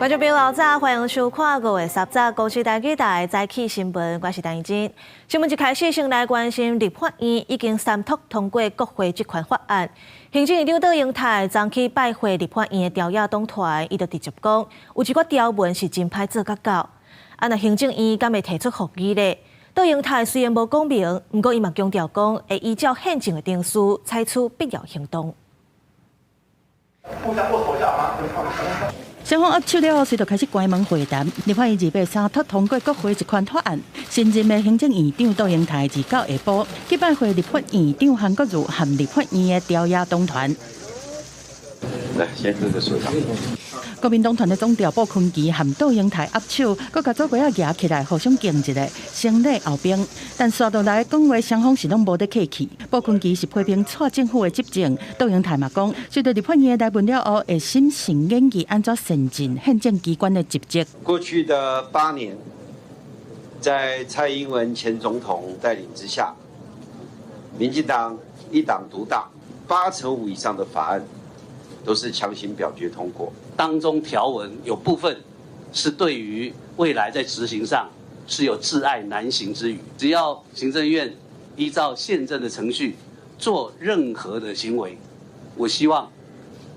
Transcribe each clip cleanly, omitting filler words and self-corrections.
觀眾朋友早，歡迎收看5月10早公視台語台早起新聞，我是陳怡真。新聞一開始先來關心立法院已經三讀通過國會職權法案。行政院長卓榮泰昨去拜會立法院的朝野黨團，伊就直接講，有一寡條文是真歹做甲到。啊，若行政院敢會提出覆議咧？卓榮泰雖然無講明，毋過伊嘛強調講，會依照憲政的程序採取必要行動。雙方握手了後，隨就開始關門會談。立法院二八三讀通過國會職權法案，新任的行政院長卓榮泰29下晡去拜會立法院長韓國瑜和立法院的朝野黨團。來，先喝個水。國民黨團的總召傅崐萁和卓榮泰握手，閣共祖粿仔舉起來互相敬一下，先禮後兵。但紲落來講話，雙方是攏無咧客氣。傅崐萁是批評蔡政府的執政，卓榮泰嘛講，收到立法院的來文了後，會審慎研議按怎善盡憲政機關的職責。過去的8年，在蔡英文前總統帶領之下，民進黨一黨獨大，85%以上的法案都是強行表決通過。當中條文有部分是對於未來在執行上是有窒礙難行之虞。只要行政院依照憲政的程序做任何的行為，我希望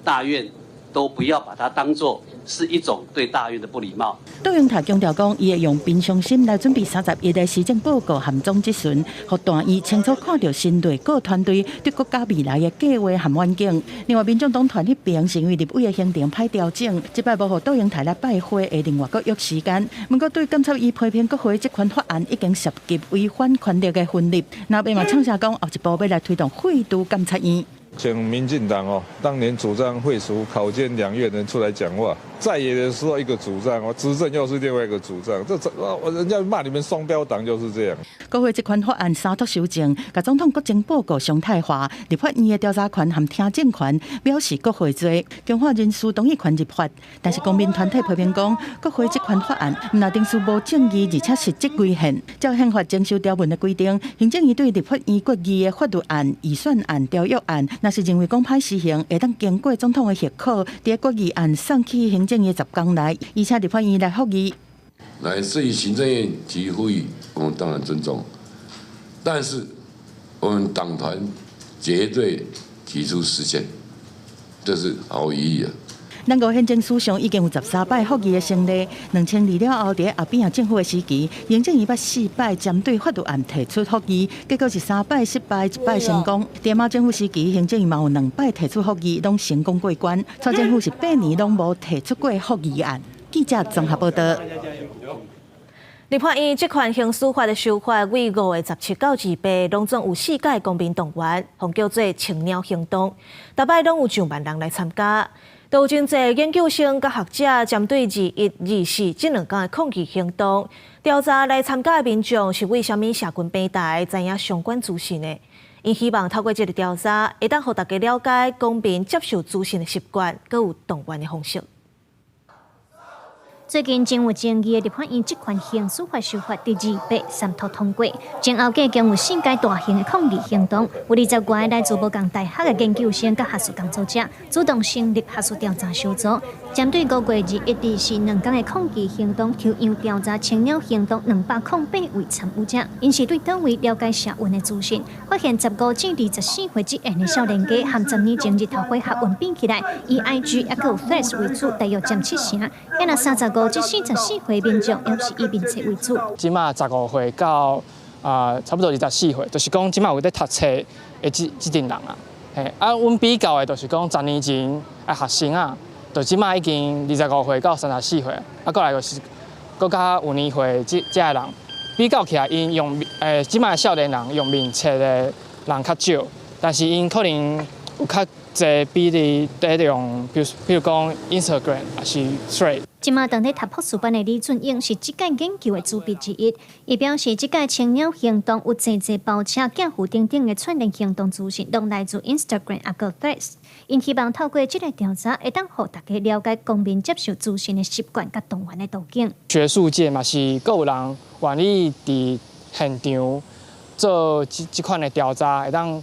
大院都不要把它當作是一種對大院的不禮貌。卓榮泰強調講，伊會用平常心來準備31的施政報告和總質詢，予大院清楚看著新內閣團隊對國家未來的計劃和遠景。另外，民眾黨團彼邊是因為立委的行程歹調整，這擺無予卓榮泰來拜會，會另外閣約時間。毋過，對監察院批評國會職權法案已經涉及違反權力的分立，那邊嘛唱聲講後一步欲來推動廢除監察院。請民進黨哦，當年主張廢除考監兩院人出來講話，在野的時候一個主張，我執政又是另外一個主張，這我人家罵你們雙標黨就是這樣。國會職權法案三讀修正，共總統國政報告常態化，立法院的調查權和聽證權表示國會罪，強化人事同意權入法。但是公民團體批評講，國會職權法案毋但程序無正義，而且實質違憲。照憲法徵收條文的規定，行政院對立法院決議的法律案、預算案、條約案，若是認為講歹施行，會當經過總統的核可，佇決議案送去行政院10工內，而且立法院來覆議。來至於行政院提覆議，我們當然尊重，但是我們黨團絕對提出釋憲，這是毫無疑義啊。咱國憲政史上已經有13擺覆議的先例，2002了後，佇阿扁仔政府的時期，行政院捌四擺針對法律案提出覆議，結果是三擺失敗，一擺成功。佇馬政府時期，行政院嘛有兩擺提出覆議，攏成功過關。蔡政府是8年攏無提出過覆議案。記者綜合報道。立法院職權行使法的修法，為5月17到28，攏總有四屆公民動員，予叫做青鳥行動，逐擺攏有上萬人來參加。都有真濟研究生佮學者針對21、24這兩工的抗議行動，調查來參加的民眾是對啥物社群平台知影相關資訊的。𪜶希望透過這個調查，會當予大家了解公民接受資訊的習慣，閣有動員的方式。最近真有爭議的立法院職權行使法修法，佇28三讀通過，前後計共有四屆大型的抗議行動，有20外來自無仝大學的研究生佮學術工作者，主動成立學術調查小組，針對5月21、24兩工的抗議行動，抽樣調查青鳥行動208位參與者，𪜶是對佗位了解社運的資訊，發現15至24歲之間的少年家，和10年前日頭花學運比起來，以 IG 抑閣有 Threads 為主，大約佔七成，抑若35至44歲民眾，也是以面冊為主。這馬15歲到啊，差不多24歲，就是講這馬有咧讀冊的這陣人啊。嘿，啊，阮比較的，就是講10年前的學生啊，就這馬已經25歲到34歲，啊，過來就是閣較有年歲這个人，比較起來，𪜶用這馬少年人用面冊的人較少，但是𪜶可能有較濟比例佇用，比如講 Instagram 抑是 Threads。這馬當咧讀博士班的李俊英是這屆研究的主筆之一。伊表示，這屆青鳥行動有濟濟包車、寄付等等的串聯行動資訊，攏來自 Instagram 抑閣 Threads。𪜶希望透過這個調查，會當予大家了解公民接受資訊的習慣佮動員的途徑。學術界嘛是閣有人願意佇現場做這款的調查，會當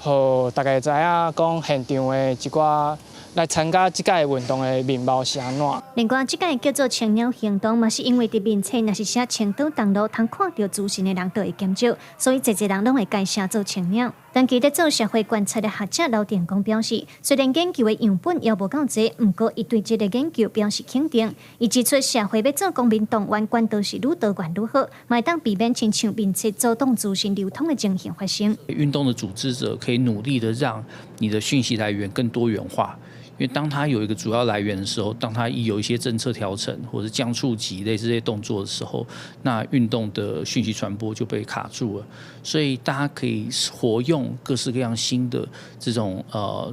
予大家知影講現場的一寡來參加這屆運動的面貌是按怎。另外，這屆叫做青鳥行動，嘛是因為佇面冊若是寫青島東路，通看著資訊的人就會減少，所以濟濟人攏會改寫做青鳥。長期佇做社會觀察的學者劉定公表示，雖然研究的樣本猶無夠濟，毋過伊對這个研究表示肯定。伊指出，社會欲做公民動員，管道是愈多元愈好，嘛會當避免親像面冊阻擋資訊流通的情形發生。運動的組織者可以努力的讓你的訊息來源更多元化。因為當他有一個主要來源的時候，當他一有一些政策調整或者降觸及類似這些動作的時候，那運動的訊息傳播就被卡住了。所以大家可以活用各式各樣新的這種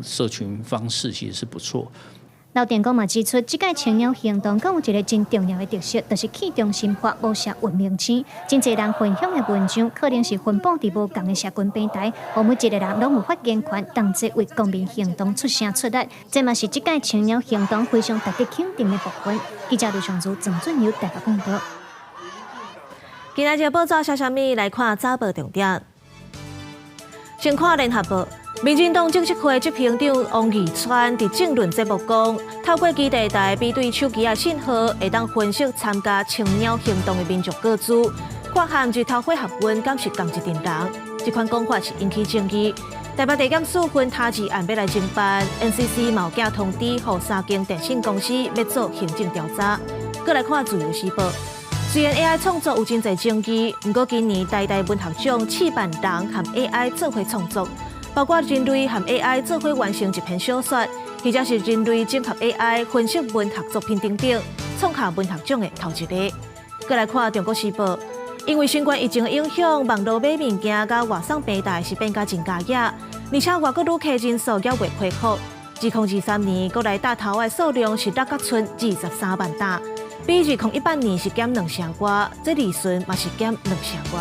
社群方式，其實是不錯。劉定公嘛指出，這屆青鳥行動閣有一个真重要的特色，就是去中心化，無社運名稱。真濟人分享的文章，可能是分布佇無仝的社群平台，予每一个人攏有發言權，同齊為公民行動出聲出力。這嘛是這屆青鳥行動非常值得肯定的部分。記者劉尚如、鄭俊友台北報導。今仔日報紙寫啥物？來看早報重點。先看聯合報。民進黨中執會執行長王義川佇政論節目講，透過基地台比對手機仔信號，會當分析參加青鳥行動的民眾個資，看和日頭火合溫敢是仝一陣人。這款講法是引起爭議。台北地檢署分他治案欲來偵辦，NCC 嘛有寄通知予三間電信公司欲做行政調查。閣來看自由時報。雖然 AI 創作有真濟爭議，毋過今年台大文學獎試辦人和 AI 做伙創作。包括人類和 AI 做伙完成一篇小說，或者是人類整合 AI 分析文學作品等等，創下文學獎的頭一个。閣來看《中國時報》，因為新冠疫情的影響，網路買物件佮外送平台是變甲真加熱，而且外國旅客人數猶未恢復。2023年國內貼頭的數量是落甲賰23萬擔，比2018年是減兩成外，這利潤嘛是減兩成外。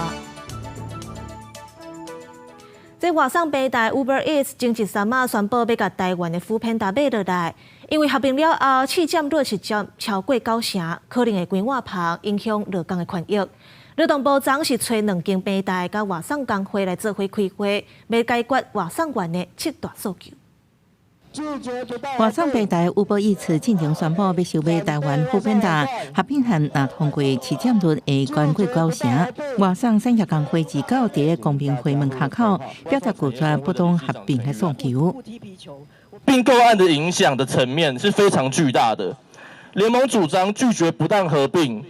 這外送平台 Uber Eats 前一三仔宣布欲共台灣的 foodpanda 買落來，因為合併了後，市佔率是佔超過九成，可能會關碗棚，影響勞工的權益。勞動部昨是揣兩間平台佮外送工會來做伙開會，欲解決外送員的七大訴求。外送平台 Uber Eats 進前宣布欲收買台灣 foodpanda 合併案，若通過市佔率會懸過九成。外送產業工會二九佇公平會門跤口表達拒絕不當合併的訴求。併購案的影響的層面是非常巨大的。聯盟主張拒絕不當合併，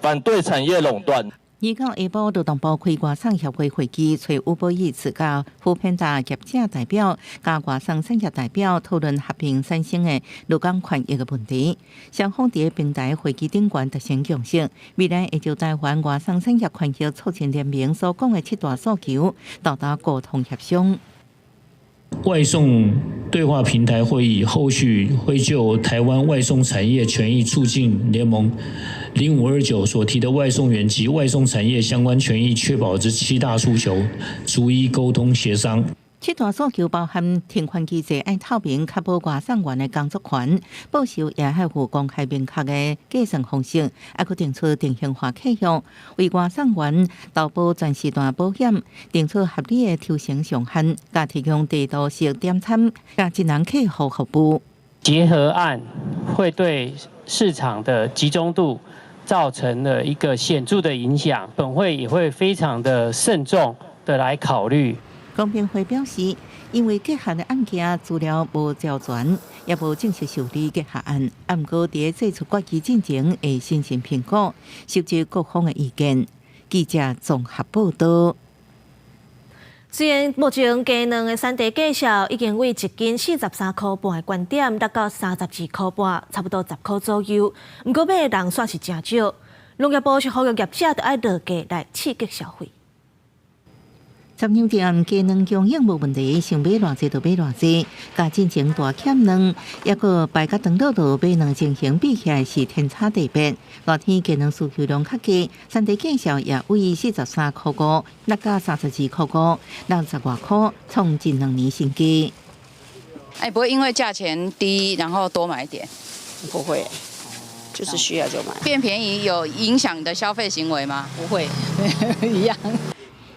反對產業壟斷。二九下晡，勞動部開外送協會會議，揣 Uber Eats 佮 foodpanda 業者代表、佮外送產業代表討論合併產生的勞工權益的問題。雙方佇平台會議頂懸達成共識，未來會就台灣外送產業權益促進聯盟所講的七大訴求，達到溝通協商。外送對話平台會議後續會就台灣外送產業權益促進聯盟0529所提的外送員及外送產業相關權益確保之七大訴求，逐一溝通協商。七大訴求包含停權機制愛透明，確保外送員的工作權，報酬也愛有公開明確的計算方式，還閣定出定型化契約，為外送員投保全時段保險，定出合理的抽成上限，佮提供地圖式點餐，佮智能客戶服務。結合案會對市場的集中度造成了一個顯著的影響，本會也會非常的慎重的來考慮。公平會表示，因為結合的案件資料無齊全，也無正式受理結合案，毋過佇做出決議進前會審慎評估，收集各方的意見。記者綜合報導。雖然目前雞卵的產地價數已經為一斤43塊半的懸點，落到32塊半，差不多10箍左右。毋過買的人煞是誠少。農業部是呼籲業者著愛落價來刺激消費。十糧店雞卵供應無問題，想買偌濟就買偌濟。佮進前大欠卵，抑閣排甲長桌桌買卵情形比起來是天差地別。熱天雞卵需求量較低，產地價數也為43塊5，落到32塊5，60外箍，創近兩年新低。哎，不會因為價錢低，然後多買一點？不會，就是需要就買。變便宜有影響你的消費行為嗎？不會，一樣。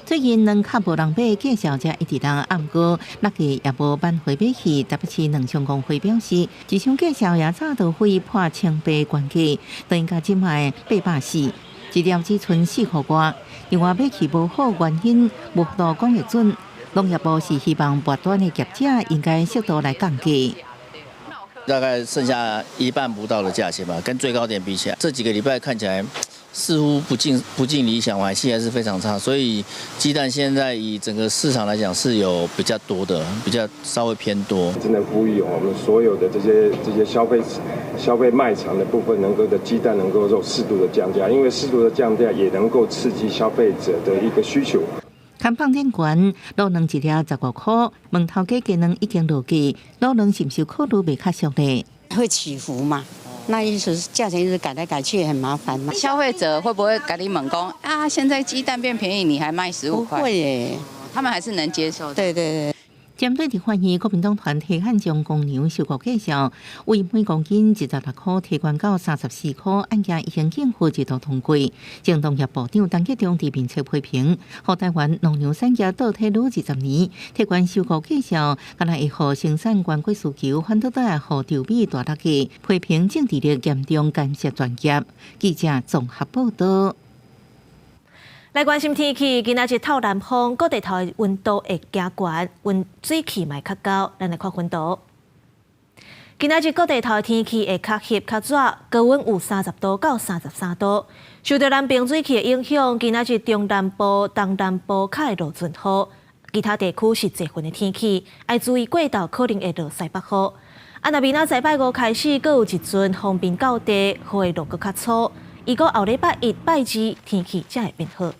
最近卵較無人買，價數才一直落，啊毋過落價也無挽回買去。台北市卵商公會表示，市場價數也早都會破1800原價，等於到這擺840，一粒只賰4箍外。另外買氣無好原因無法度講會準，農業部是希望末端的業者應該適度來降價。大概剩下一半不到的價錢吧，跟最高點比起來，這幾個禮拜看起來似乎不盡理想，買氣還是非常差，所以雞蛋現在以整個市場來講是有比較多的，比較稍微偏多。真的呼籲我們所有的這些消費賣場的部分，能夠的雞蛋能夠做適度的降價，因為適度的降價也能夠刺激消費者的一個需求。看放電懸，滷卵一粒15箍，問頭家雞卵已經落價，滷卵是毋是考慮賣較俗咧？會起伏嘛？那意思是價錢一直改來改去，很麻煩嘛。消費者會不會共你問講啊？現在雞蛋變便宜，你還賣15塊？不會耶，他們還是能接受。對對對。針對立法院國民黨團提案將公糧收購價數為每公斤26箍提懸到34箍，案件已經經過一度通過。前農業部長陳吉仲佇面冊批評，予台灣農糧產業倒退噜20年，提懸收購價數，敢若會予生產懸過需求，反倒倒來予稻米大落價，批評政治力嚴重干涉專業。記者綜合報道。來關心天氣，今仔日透南風，各地頭溫度會加懸，溫水氣嘛較高。咱來看溫度。今仔日各地頭天氣會較翕較熱，高溫有30度到33度。受著南邊水氣的影響，今仔日中南部、東南部較會落陣雨，其他地區是濟雲的天氣，愛注意過晝可能會落西北雨。啊，若明仔載拜五開始，閣有一陣鋒面到地，雨會落閣較粗。預估後禮拜一、拜二天氣才會變好。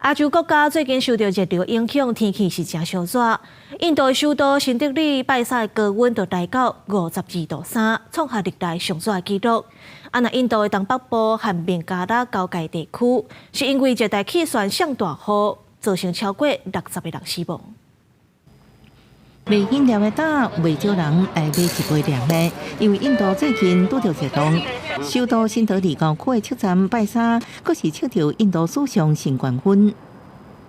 亞洲國家最近受著熱流影響，天氣是誠燒熱。印度首都新德里拜三的高溫就來到52.3度，創下歷來上熱的紀錄。啊，若印度的東北部和孟加拉交界地區，是因為熱帶氣旋上大雨，造成超過60個人死亡。賣飲料的膽，袂少人來買一杯涼的，因為印度最近拄著熱浪，首都新德里郊區的車站拜三，閣是測著印度史上新高溫。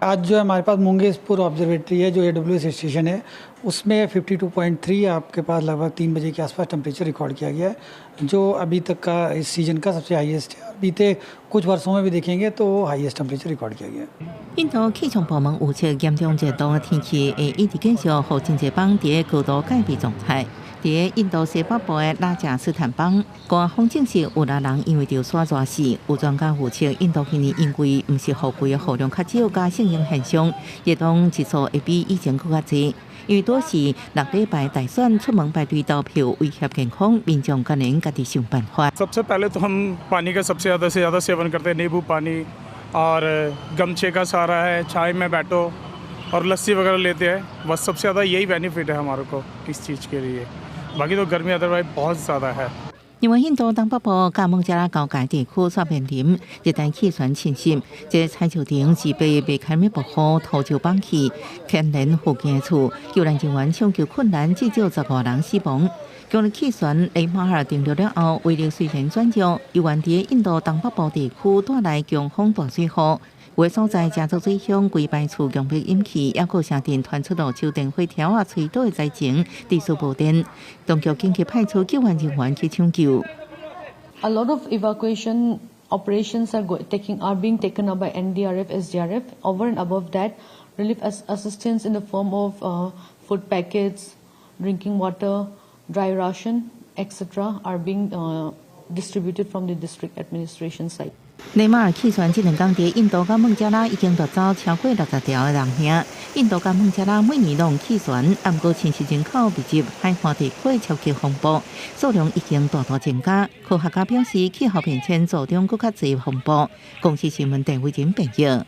आज जो हमारे पास मुंगेशपुर ऑब्जर्वेटरी है, जो AWS station है, उसमें 52.3 आपके पास लगभग 3 बजे के आसपास टेम्परेचर रिकॉर्ड किया गया है, जो अभी तक का इस सीजन का सबसे हाईएस्ट है। बीते कुछ वर्षों में भी देखेंगे तो highest temperature record किया गया है。印度氣象部門預測嚴重熱浪的天氣會一直繼續，予真濟邦佇高度戒備狀態。佇印度西北部的拉賈斯坦邦，官方證實有六人因為著沙熱死。有專家預測，印度今年因為毋是雨季的雨量較少，加聖嬰現象，熱浪日數會比以前閣較濟。因為多是六禮拜大選，出門排隊投票，威脅健康，民眾可能家己想辦法。 सबसे पहले तो हम पानी का सबसे ज़्यादा से ज़्यादा सेवन करते हैं, नींबू पानी और गमछे का सहारा है, छाँव में बैठो और लस्सी वगैरह लेते हैं। बस सबसे ज़्यादा यही बेनिफिट है हमारे को इस चीज़ के लिए। बाकी तो गर्मी अदरवाइज बहुत ज़्यादा है。另外，印度東北部佮孟加拉交界地區煞面臨熱帶氣旋侵襲，這個採石場是被未開的暴雨土石崩去，牽連附近的厝，救援人員搶救困難，至少10外人死亡。強烈氣旋雷馬爾登陸了後，威力雖然轉弱，猶原佇印度東北部地區帶來強風大水雨。有的所在誠濟水鄉規排厝強迫淹去，抑閣城鎮傳出路手電火柱仔吹倒的災情，持續無電。當局緊急派出救援人員去搶救。 A lot of evacuation operations are being taken up by NDRF, SDRF. Over and above that, relief assistance in the form of food packets, drinking water, dry ration, etc. are being distributed from the district administration side. 雷馬爾氣旋這兩工佇印度佮孟加拉已經奪走超過60條的人命。印度佮孟加拉每年攏有氣旋，毋過侵襲人口密集海岸地區超級風暴數量已經大大增加。科學家表示，氣候變遷助長閣較濟風暴。公視新聞鄧偉仁編譯。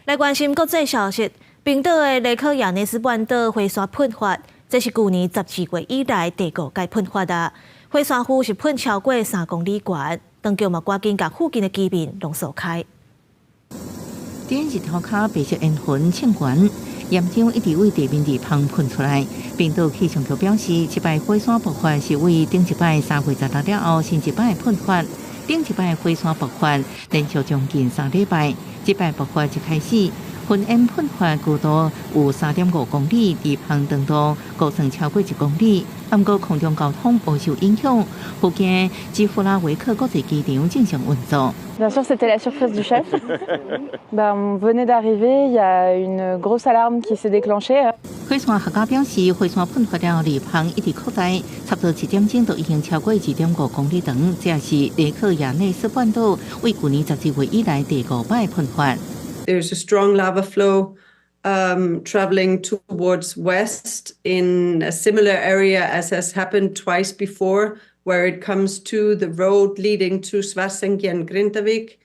來關心國際消息，冰島的雷克雅內斯半島火山噴發，這是舊年12月以來第五擺噴發啊！火山灰是噴超過3公里懸。當局嘛趕緊共附近的居民攏疏開。佇日頭跤白色煙雲衝懸，煙霧一直對地面裡芳噴出來。冰島氣象局表示，這擺火山爆發是對頂一擺3月16了後，新一擺噴發。頂一擺火山爆發連續將近3禮拜，這擺爆發一開始，雲煙噴發高度有3.5公里，離旁長度高層超過1公里。毋過空中交通無受影響，附近基夫拉維克國際機場正常運作。 Bien sûr, c'était la surprise du chef. Ben, on venait d'arriver, il y a une grosse alarme qui s'est déclenchée. 火山學家表示，火山噴發了離旁一直擴大，差不多1點鐘就已經超過2.5公里長。這是雷克雅內斯半島為舊年12月以來第五擺噴發。 There's a strong lava flow traveling towards west in a similar area as has happened twice before, where it comes to the road leading to Svartsengi and Grindavik,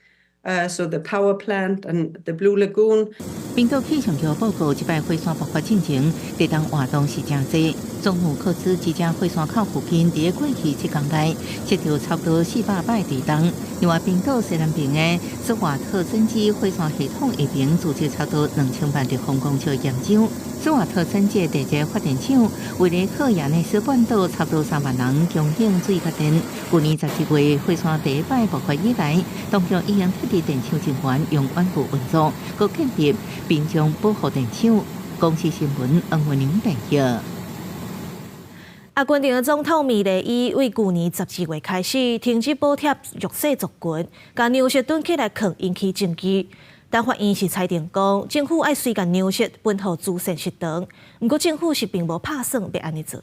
so the power plant and the Blue Lagoon. 冰島氣象局報告，這擺火山爆發進前，地動活動是誠濟。總姆克斯這隻火山口附近，佇過去7天內，測著差不多400擺地動。另外，冰島西南邊的斯瓦特森基火山系統下爿，儲積差不多2000萬立方公尺岩漿。斯瓦特森基第一個發電廠，為雷克雅內斯半島差不多3萬人供應水佮電。舊年12月火山第一擺爆發以來，當局已經撤離電廠人員用穩步運作，閣建立民眾保護電廠。公視新聞黃文玲編譯。阿根廷的總統米雷伊為舊年12月開始停止補貼弱勢族群，共糧食囤起來囥，引起爭議。但法院是裁定講，政府愛隨共糧食分予慈善食堂，毋過政府是並無拍算欲按呢做。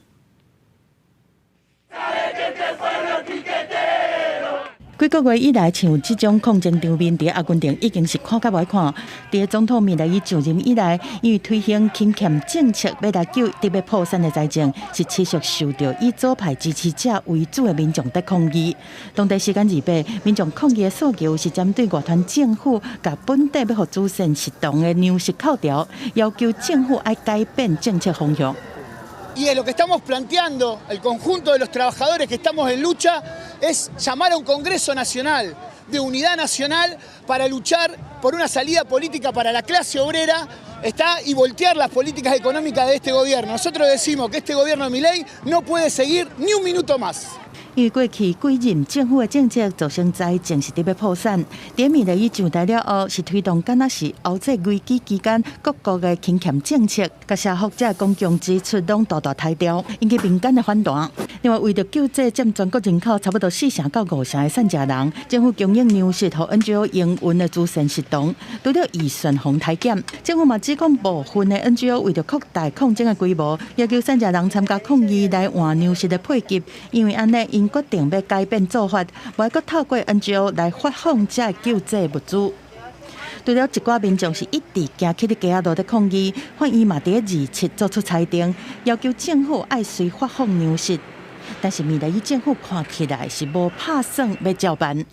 幾個月以來，像這種抗爭場面，佇阿根廷已經是看甲無愛看。佇總統米萊伊上任以來，因為推行勤儉政策，欲來救得欲破產的財政，是持續受著以左派支持者為主的民眾佇抗議。當地時間28，民眾抗議的訴求是針對外團政府共本底欲予慈善食堂的糧食扣掉，要求政府愛改變政策方向。 Y lo que estamos planteando el conjunto de los trabajadores que estamos en lucha es llamar a un Congreso Nacional de Unidad Nacional para luchar por una salida política para la clase obrera está y voltear las políticas económicas de este gobierno. Nosotros decimos que este gobierno de Milei no puede seguir ni un minuto más. 因為過去幾任政府的政策造成財政是得欲破產，佇米萊伊上台了後，是推動敢若是歐債危機期間各國的勤儉政策，共社福這公共支出攏大大刣掉，引起民間的反彈。另外，為著救濟佔全國人口差不多4成到5成的散食人，政府供應糧食予 NGO 營運的慈善食堂，除了預算予刣減，政府嘛指控部分的 NGO 為著擴大抗爭的規模，要求散食人參加抗議來換糧食的配給，因為按呢，𪜶決定欲改變做法，無愛閣透過 NGO 來發放這救濟物資。除了一寡民眾是一直行去佇街仔路佇抗議，法院嘛佇27做出裁定，要求政府愛隨發放糧食。但是米萊伊政府看起來是無拍算欲照辦。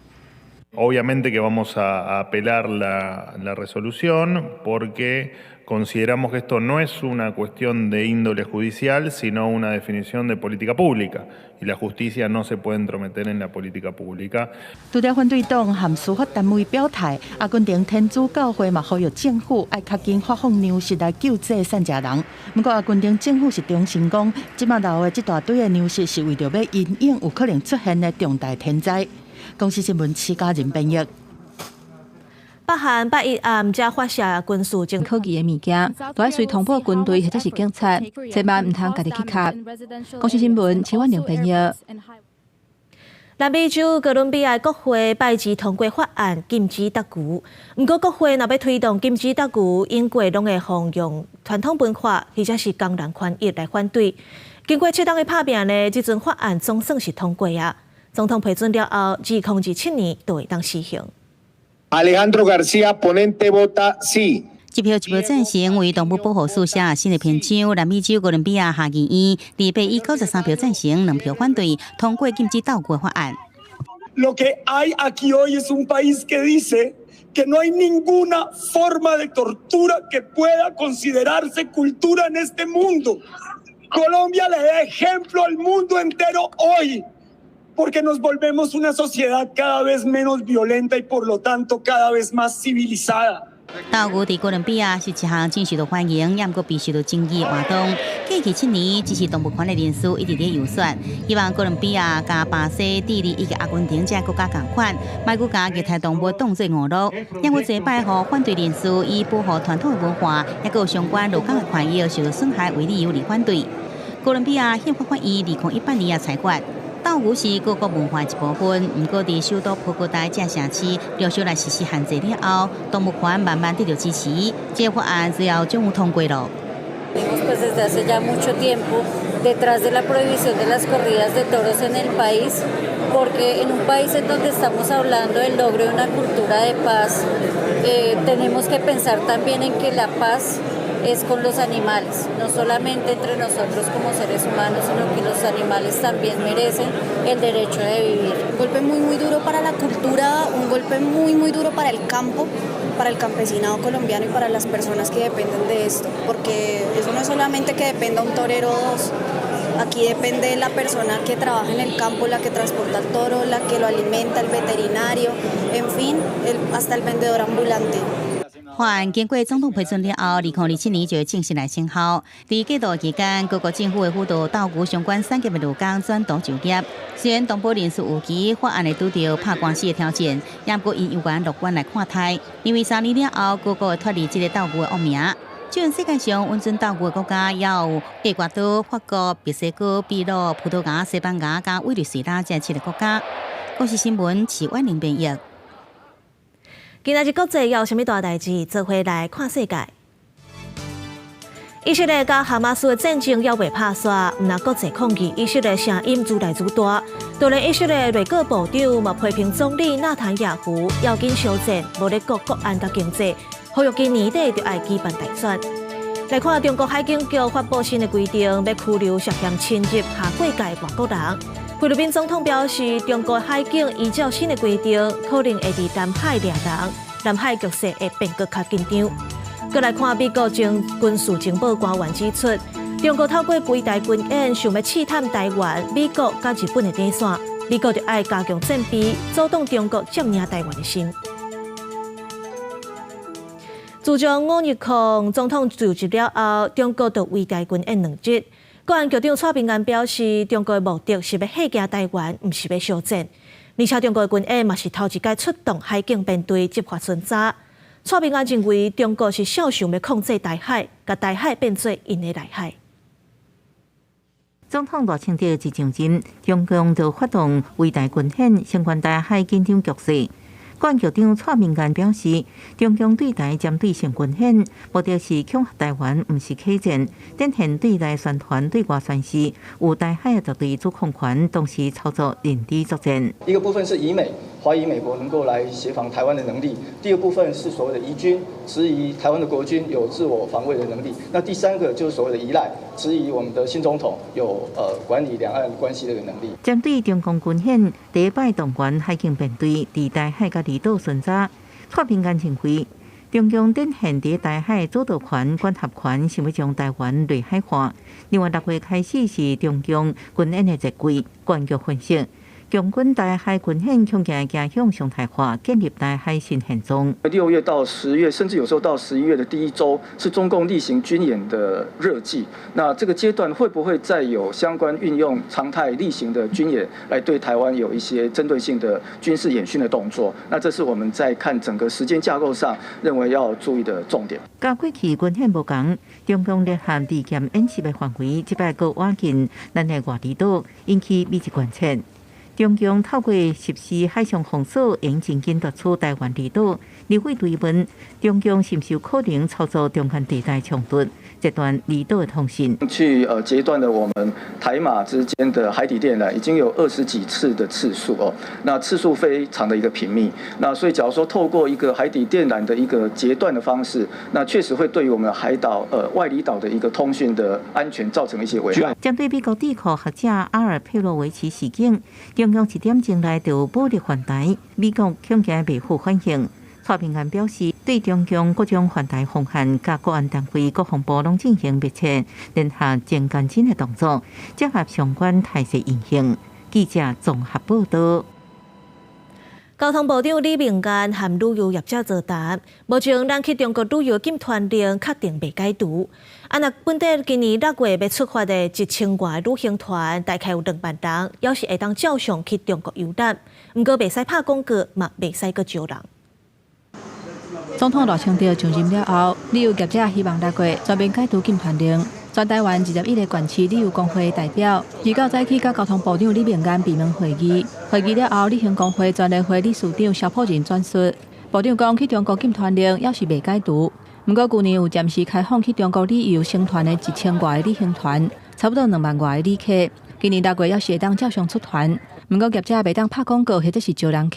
Obviamente que vamos a apelar la resolución porque consideramos que esto no es una cuestión de índole judicial, sino una definición de política pública y la justicia no se puede entrometer en la política pública。除了反對黨和司法單位表態，阿根廷天主教會嘛呼籲政府愛較緊發放糧食來救濟散食人。毋過阿根廷政府是重申講，這擺留的這大堆的糧食是為著欲因應有可能出現的重大天災。公視新聞徐家仁編譯。北韓拜一暗才發射軍事偵科技的物件，都愛隨通報軍隊或者是警察，千萬毋通家己去磕。公視新聞徐婉玲編譯。南美洲哥倫比亞國會拜二通過法案禁止鬥牛，毋過國會若欲推動禁止鬥牛，英國攏會予用傳統文化或者是工人權益來反對。經過7冬的拍拚呢，這陣法案總算是通過啊！總統批准了後，2027年就會當施行。 Alejandro García, ponente, vota sí。一票一票贊成，為動物保護署寫新的篇章。南美洲哥倫比亞下議院28以93票贊成，2票反對，通過禁止鬥牛的法案。 Lo que hay aquí hoy es un país que dice que no hay ninguna forma de tortura que pueda considerarse cultura en este mundo. Colombia le da ejemplo al mundo entero hoy, porque nos volvemos una sociedad cada vez menos violenta y por lo tanto cada vez más civilizada. 鬥牛佇哥倫比亞是一項真受到歡迎，也毋過備受到爭議的活動。過去7年，支持動物權的人士一直咧遊說，希望哥倫比亞佮巴西、智利以及阿根廷這國家仝款，莫閣共虐待動物當做娛樂。因為這擺予反對人士以保護傳統的文化，抑閣有相關勞工的權益受到損害為理由而反對。哥倫比亞憲法法院2018年也裁決，鬥牛是各國文化一部分。毋過，佇首都波哥大這城市陸續來實施限制了後，動物權慢慢得到支持，這個法案最後終於通過了。 Pues desde hace ya mucho tiempo detrás de la prohibición de las corridas de toros en el país, porque en un país en donde estamos hablando del logro de una cultura de paz, tenemos que pensar también en que la paz es con los animales, no solamente entre nosotros como seres humanos, sino que los animales también merecen el derecho de vivir. Un golpe muy muy duro para la cultura, un golpe muy muy duro para el campo, para el campesinado colombiano y para las personas que dependen de esto, porque eso no es solamente que dependa un torero o dos, aquí depende la persona que trabaja en el campo, la que transporta el toro, la que lo alimenta, el veterinario, en fin, hasta el vendedor ambulante. 法案經過總統批准了後，2027年就會正式來生效。佇過渡期間，各國政府會輔導鬥牛相關產業的勞工轉途就業。雖然動保人士預期法案會拄著拍官司的挑戰，也毋過𪜶猶原樂觀來看待，認為3年了後，各國會脫離這個鬥牛的惡名。這世界上允准鬥牛的國家有厄瓜多、法國、墨西哥、秘魯、葡萄牙、西班牙佮委內瑞拉這七个國家。國視新聞徐婉玲編譯。今仔日國際有啥物大代誌？做伙來看世界。以色列佮哈馬斯的戰爭猶未拍煞，毋但國際抗議，以色列聲音愈來愈大。就連以色列內閣部長嘛批評總理納坦雅胡要緊休戰，無咧顧國安佮經濟，呼籲今年底就愛舉辦大選。來看中國海警局發布新的規定，欲拘留涉嫌侵入下過界外國人。菲律賓總統表示，中國海警依照新的規定，可能會佇南海掠人，南海局勢會變閣較緊張。閣來看美國前軍事情報官員指出，中國透過圍台軍演，想欲試探台灣、美國佮日本的底線，美國就愛加強戰備，阻擋中國佔領台灣的心。自從五日控總統就職了後，中國就圍台軍演兩日。國安局長蔡平安表示，中國的目的是欲嚇驚台灣，毋是欲相戰。而且中國的軍演嘛是頭一擺出動海警編隊執法巡查。蔡平安認為，中國是肖想欲控制台海，共台海變做𪜶的內海。總統賴清德一上任，中共就發動圍台軍演，相關台海緊張局勢。國安局長蔡明安表示，中共對台針對性軍演，目的是恐嚇台灣，毋是開戰。展現對內宣傳、對外宣示，有台海的絕對主控權，同時操作認知作戰。一個部分是疑美，懷疑美國能夠來協防台灣的能力；第二部分是所謂的疑軍，質疑台灣的國軍有自我防衛的能力；那第三個就是所謂的依賴，質疑我們的新總統有管理兩岸關係的一個能力。針對中共軍演，第一擺動員海警編隊佇台海佮離島巡查，蔡平安認為，中共展現佇台海主導權、管轄權，想欲將台灣內海化。另外，6月開始是中共軍演的熱季，國安局分析，共軍台海軍演恐驚走向常態化，建立台海新現狀。 6月到10月，甚至有時候到11月的第一週，是中共例行軍演的熱季。那這個階段會不會再有相關運用常態例行的軍演，來對台灣有一些針對性的軍事演訓的動作？那這是我們在看整個時間架構上，認為要注意的重點。佮過去軍演無仝，中共聯合利劍演習的範圍，這擺閣倚近咱的外離島，引起美日關切。中共透過實施海上封鎖，用真緊奪取台灣離島。立委追問，中共是毋是有可能操作中間地帶衝突，截斷離島的通信？去截斷了我們台馬之間的海底電纜，已經有20幾次的次數哦。那次數非常的一個頻密。那所以，假如說透過一個海底電纜的一個截斷的方式，那確實會對於我們海島外離島的一個通訊的安全造成一些危害。針對美國智庫學者阿爾佩洛維奇事件，中共一點鐘內就武力犯台，美國恐驚袂赴反應。蔡平安表示，對中共各種犯台方案，佮國安單位、國防部攏進行密切聯合、前跟進的動作，結合相關態勢應用。記者綜合報道。交通部長李明彥和旅遊業者座談，目前咱去中國旅遊禁團令確定未解除。啊，若本地今年六月欲出發的1000外旅行團，大概有2萬人，猶是會當照常去中國遊覽。毋過袂使拍廣告，嘛袂使閣招人。總統賴清德上任了後，旅遊業者希望六月全面解除禁團令。全台灣21個縣市旅遊公會代表，29早起佮交通部長李明彥閉門會議。會議了後，旅行公會全聯會理事長蕭普仁轉述，部長講去中國禁團令猶是未解除。毋過舊年有暫時開放去中國旅遊成團的1000外個旅行團，差不多2萬外個旅客。今年六月猶是會當照常出團，毋過業者袂當拍廣告或者是招人客。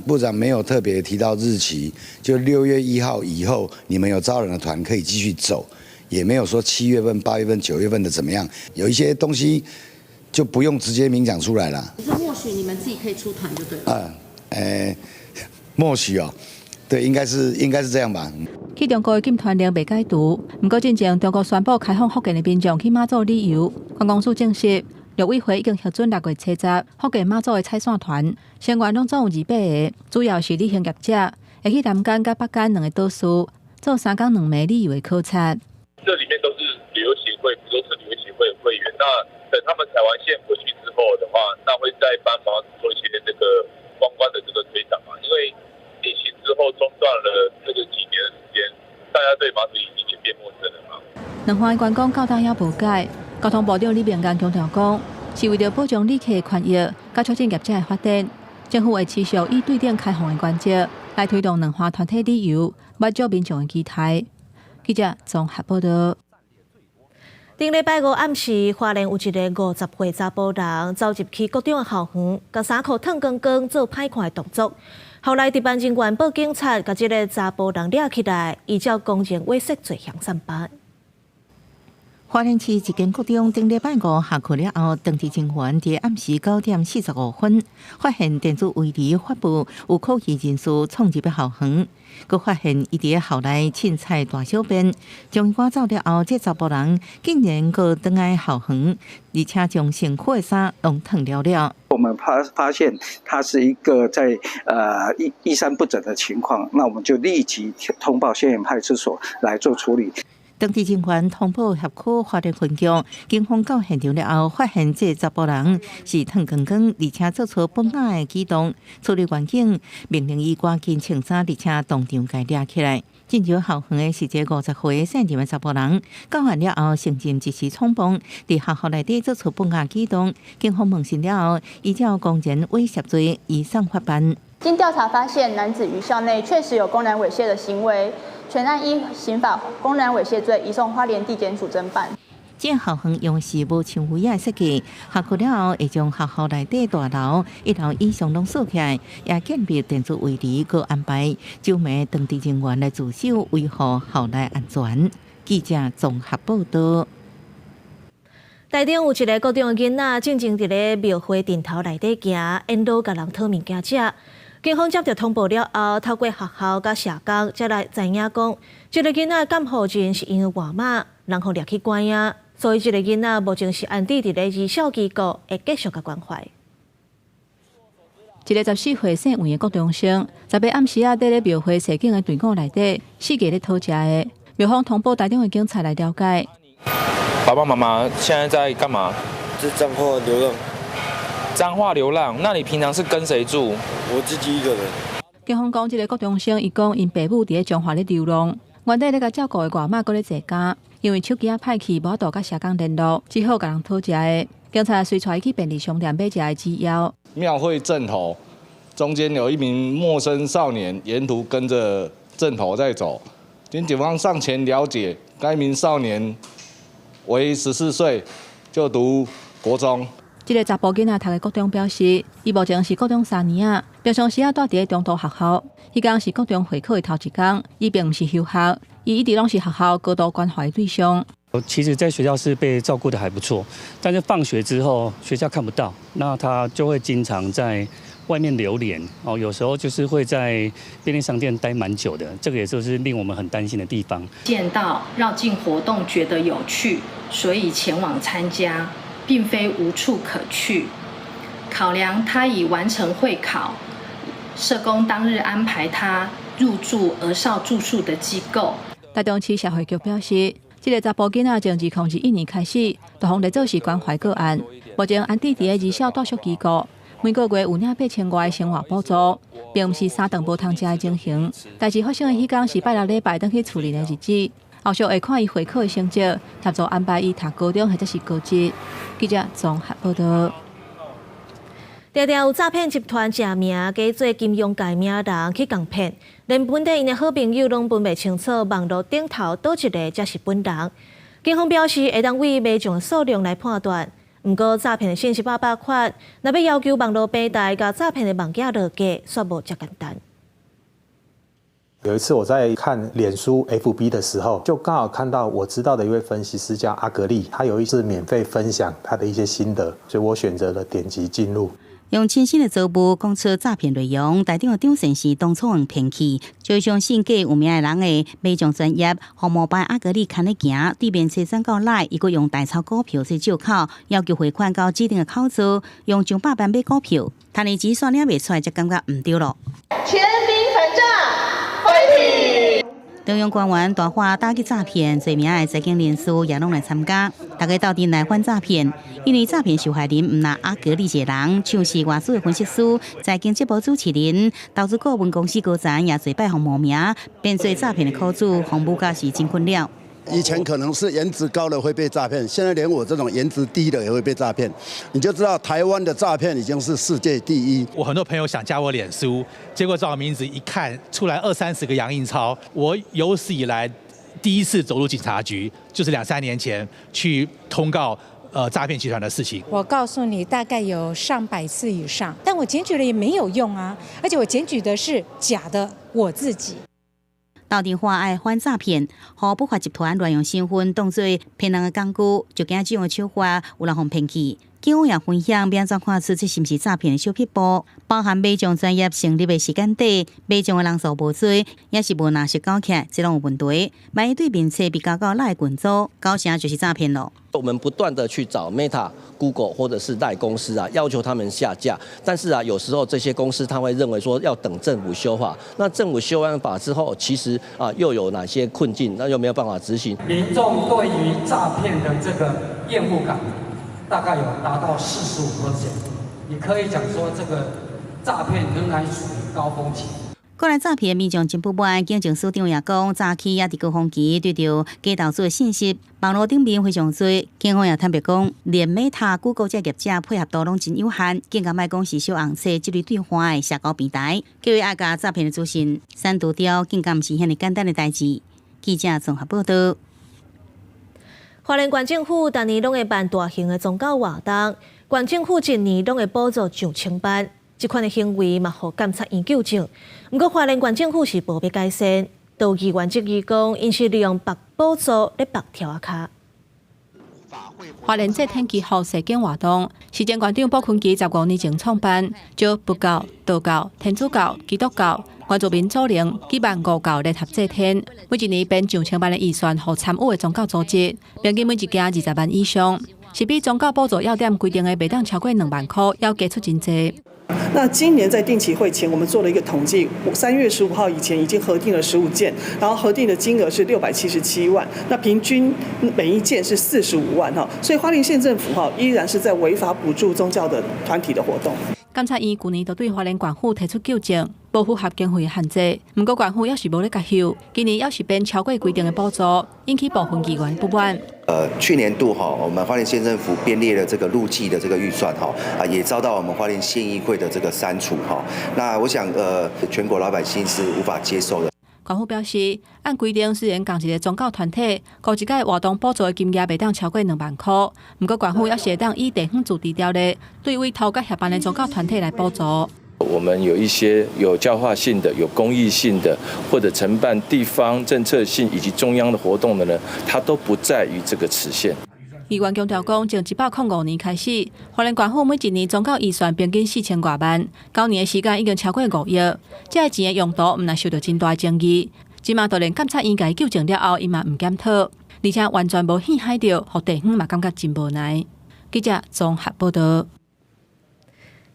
部長沒有特別提到日期，就6月1號以後，你們有招攬的團可以繼續走。也沒有說7月份、8月份、9月份的怎麼樣，有一些東西就不用直接明講出來了。是默許你們自己可以出團就對了。默許哦，對，應該是這樣吧。去中國的禁團令未解除，毋過進前中國宣布開放福建的民眾去馬祖旅遊，觀光署證實，陸委會已經核准6月70福建馬祖的踩線團，成員攏總有200個，主要是旅行業者，會去南竿佮北竿兩个島嶼做3工2暝旅遊的考察。這裡面都是旅遊協會，都是旅遊協會的會員。那等他們踩完線回去之後的話，那會再幫忙做一些這個觀光的這個推展嘛。因為疫情之後中斷了這個幾年的時間，大家對馬祖已經變陌生了嘛。兩岸觀光到今猶無解，交通部長李明彥強調講，是為著保障旅客的權益，佮促進業者的發展，政府會持續以對等開放的原則來推動兩岸團體旅遊，滿足民眾的期待。記者綜合報道。頂禮拜五暗時，花蓮有一个50歲查埔人走入去國中的校園，共衫褲脫光光做歹看的動作。後來值班人員報警察，共這个查埔人掠起來，依照公然猥褻罪嫌送辦。花蓮市一間國中頂禮拜五下課了後，當地警員佇暗時9點45分，發現電子圍籬發布有可疑人士闖入校園，閣發現伊佇校內凊彩大小便，將伊趕走了後，這查埔人竟然閣轉來校園，而且將身軀的衫攏脫了了。我們發現他是一個在衣衫不整的情況，那我們就立即通報仙岩派出所來做處理。當地警員通報協區花蓮分局，警方到現場了後，發現這查埔人是脫光光，而且做出不雅的舉動。處理員警命令伊趕緊穿衫，而且當場共掠起來。進入校園的是這個50歲姓林的查埔人，到案了後承認一時衝動，佇學校內底做出不雅舉動。警方問訊了後，依照公然猥褻罪移送法辦。經調查發現，男子於校內確實有公然猥褻的行為。全案依刑法公然猥褻罪移送花蓮地檢署偵辦。這校園用是無牆圍仔設計，下課了後會將學校內底大樓一樓以上攏鎖起來，也建立電子圍籬，閣安排九名當地人員來駐守，維護校內安全。記者綜合報道。台中有一个國中的囡仔，進前佇咧廟會陣頭內底行，沿路共人討物件食。警方接著通報了後，透過學校佮社工，才來知影講，這个囡仔監護人是𪜶的外媽，人予掠去關啊，所以這个囡仔目前是安置佇咧兒少機構，會繼續共關懷。一个14歲姓黃的國中生，18暗時仔佇咧廟會踅景的隊伍內底，四界咧討食的。廟方通報台中的警察來了解。爸爸媽媽現在在幹嘛？在彰化流浪。彰化流浪？那你平常是跟誰住？我自己一個人。警方講，這个國中生伊講，𪜶爸母佇咧彰化咧流浪，原底咧共照顧的外媽閣咧坐監，因為手機仔歹去，無法度佮社工聯絡，只好共人討食的。警察隨帶伊去便利商店買食的止枵。廟會陣頭中間有一名陌生少年，沿途跟着陣頭在走。經警方上前了解，該名少年為14歲，就讀國中。這个查埔囡仔讀的國中表示，伊目前是國中三年仔，平常時仔蹛佇咧中途學校，彼工是國中會考的頭一工，伊並毋是休學，伊一直攏是學校高度關懷的對象。其實，在學校是被照顧得還不錯，但是放學之後，學校看不到，那他就會經常在外面流連哦，有時候就是會在便利商店待蠻久的，這個也就是令我們很擔心的地方。見到繞境活動覺得有趣，所以前往參加，並非無處可去。考量他已完成會考，社工當日安排他入住兒少住宿的機構。台中市社會局表示，這个查埔囡仔從2021年開始，就予列做是關懷個案，目前安置佇个兒少住宿機構，每個月有領8000外的生活補助，並毋是三頓無通食的情形。代誌發生的彼工是拜六禮拜轉去厝裡的日子，後續會看伊會考的成績，協助安排伊讀高中或者是高職。記者綜合報道。常常有詐騙集團假名，假做金融界名人去共騙，連本底𪜶的好朋友攏分袂清楚，網路頂頭佗一个才是本人。警方表示，會當對迷眾數量來判斷。毋過詐騙的信息百百款，若欲要求網路平台共詐騙的網頁落架，煞無遮簡單。有一次我在看臉書 FB 的時候，就剛好看到我知道的一位分析師叫阿格力，他有一次免費分享他的一些心得，所以我選擇了點擊進入。用親身的遭遇講出詐騙內容，台中的張先生當初予騙去，就相信假有名的人的賣場專頁，予模板阿格力牽咧行，對面車轉到來，伊閣用代鈔股票做借口，要求匯款到指定的口座，用上百萬買股票，趁伊錢煞領袂出來，才感覺毋對囉。全民反詐，fighting！中央官員大話打擊詐騙，濟名的財經人士也攏來參加，大家鬥陣來反詐騙。因為詐騙受害人毋但阿格力一個人，像是外資的分析師、財經節目主持人、投資顧問公司高層，也濟擺予冒名，變做詐騙的苦主，服務甲是真困擾。以前可能是顏值高的會被詐騙，現在連我這種顏值低的也會被詐騙，你就知道台灣的詐騙已經是世界第一。我很多朋友想加我臉書，結果照我名字一看，出來二三十個楊應超。我有史以來第一次走入警察局，就是兩三年前去通告詐騙集團的事情。我告訴你，大概有上百次以上，但我檢舉了也沒有用啊，而且我檢舉的是假的，我自己。鬥陣喊愛反詐騙，予不法集團亂用身份當做騙人的工具，就驚這種手法有人予騙去。警方也分享欲按怎看出這是毋是詐騙的小撇步，包含買賬專頁成立的時間點、買賬的人數無濟，抑是無藍色勾起來，這攏有問題。萬一對面冊被加到 LINE 群組，九成就是詐騙囉。我們不斷的去找 Meta、Google 或者是 LINE 公司啊，要求他們下架。但是啊，有時候這些公司他會認為說要等政府修法。那政府修完法之後，其實啊又有哪些困境？那又沒有辦法執行。民眾對於詐騙的這個厭惡感，大概有達到45%。你可以講說，這個詐騙仍然屬於高峰期。過來詐騙民眾真不滿，警政署長也講，早期也佇高峰期對著假投資的信息，網路頂面非常濟。警方也坦白講，連 Meta、Google 這業者配合度攏真有限，更加莫講是小紅冊這類對話的社交平台，叫伊愛共詐騙的資訊刪除掉，更加毋是遐爾簡單的代誌。記者綜合報道。花蓮縣政府逐年攏會辦大型的宗教活動，縣政府一年攏會補助上千萬，這款的行為嘛，予監察院糾正。毋過花蓮縣政府是無欲改善，都議員質疑講，𪜶是利用綁補助咧綁柱仔跤。花蓮祭天祈福踅景活動，是前縣長卜坤基15年前創辦，招佛教、道教、天主教、基督教、原住民祖靈舉辦五教聯合祭天，每一年編上千萬的預算，予參與的宗教組織，平均每一件20萬以上，是比宗教補助要點規定的袂當超過2萬箍，猶加出真濟。那今年在定期會前，我們做了一個統計，3月15號以前已經核定了15件，然後核定的金額是677萬，那平均每一件是45萬哈，所以花蓮縣政府哈依然是在違法補助宗教的團體的活動。監察院舊年就對花蓮縣府提出糾正，無符合經費限制。毋過縣府猶是無咧共修，今年猶是編超過規定的補助，引起部分議員不滿。去年度哈，我們花蓮縣政府編列了這個路計的這個預算哈，啊，也遭到我們花蓮縣議會的這個刪除哈。那我想，全國老百姓是無法接受的。縣府表示，按規定，雖然仝一个宗教團體，過一屆活動補助的金額袂當超過2萬箍，毋過縣府猶是會當依地方自治條例，對委託佮協辦的宗教團體來補助。我們有一些有教化性的、有公益性的，或者承辦地方政策性以及中央的活動的呢，它都不在於這個時限。議員強調講，從105年開始，花蓮縣府每一年宗教預算平均4000外萬，9年的時間已經超過5億。這个錢的用途，毋但受著真大爭議。這馬就連監察院共伊糾正了後，伊嘛毋檢討，而且完全無戲海著，予地方嘛感覺真無奈。記者綜合報道。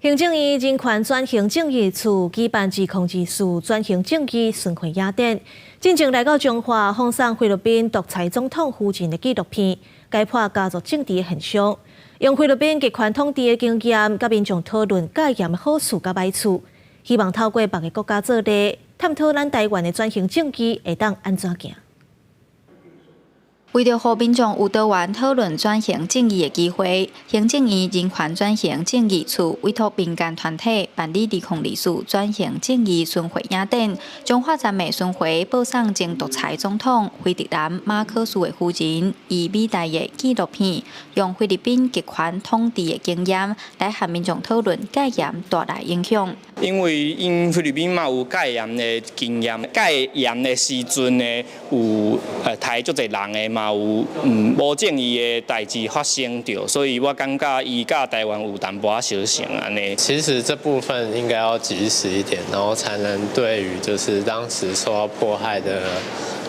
行政院人權轉型正義處舉辦2024轉型正義巡迴影展，進前來到彰化放送菲律賓獨裁總統夫人的紀錄片，解破家族政治的現象，用菲律賓極權統治的經驗，佮民眾討論戒嚴的好處佮歹處，希望透過別个國家做例，探討咱台灣的轉型正義會當按怎行。為著予民眾有多元討論轉型正義的機會，行政院人權轉型正義處委託民間團體辦理2024轉型正義巡迴影展，彰化站的巡迴播送前獨裁總統斐迪南馬可斯的夫人伊美黛的紀錄片，用菲律賓極權統治的經驗來和民眾討論戒嚴帶來影響。因為𪜶菲律賓嘛有戒嚴的經驗，戒嚴的時陣呢，有刣足濟人的嘛有無正義的代誌發生著，所以我感覺伊佮台灣有淡薄仔相像按呢。其實這部分應該要及時一點，然後才能對於就是當時受到迫害的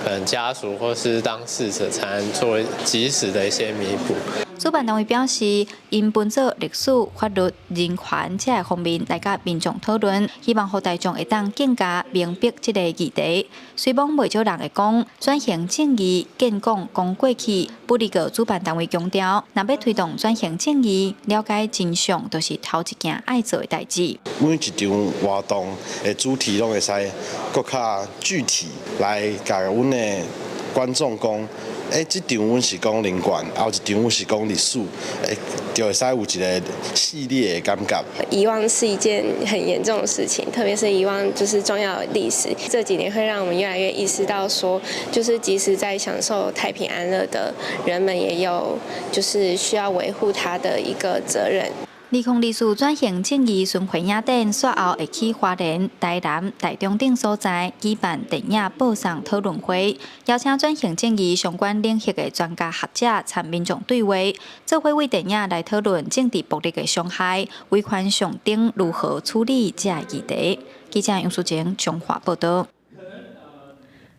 可能家屬或是當事者，才能做及時的一些彌補。主辦單位表示，𪜶分做歷史、法律、人權這个方面來佮民眾討論，希望予大眾會當更加明白這个議題。雖罔袂少人會講轉型正義見講講過去，不過主辦單位強調，若欲推動轉型正義，了解真相，就是頭一件愛做的代誌。每一場活動的主題攏會使閣較具體來共阮的觀眾講。這場阮是講人權，後一場阮是講歷史，就會使有一個系列的感覺。遺忘是一件很嚴重的事情，特別是遺忘就是重要的歷史。這幾年會讓我們越來越意識到，說就是即使在享受太平安樂的人們，也有就是需要維護他的一個責任。2024轉型正義巡迴影展，煞後會去花蓮、台南、台中等所在舉辦電影播送討論會，邀請轉型正義相關領域的專家學者參民眾對話，做伙為電影來討論政治暴力的傷害、維權上頂如何處理這个議題。記者楊淑靜彰化報道。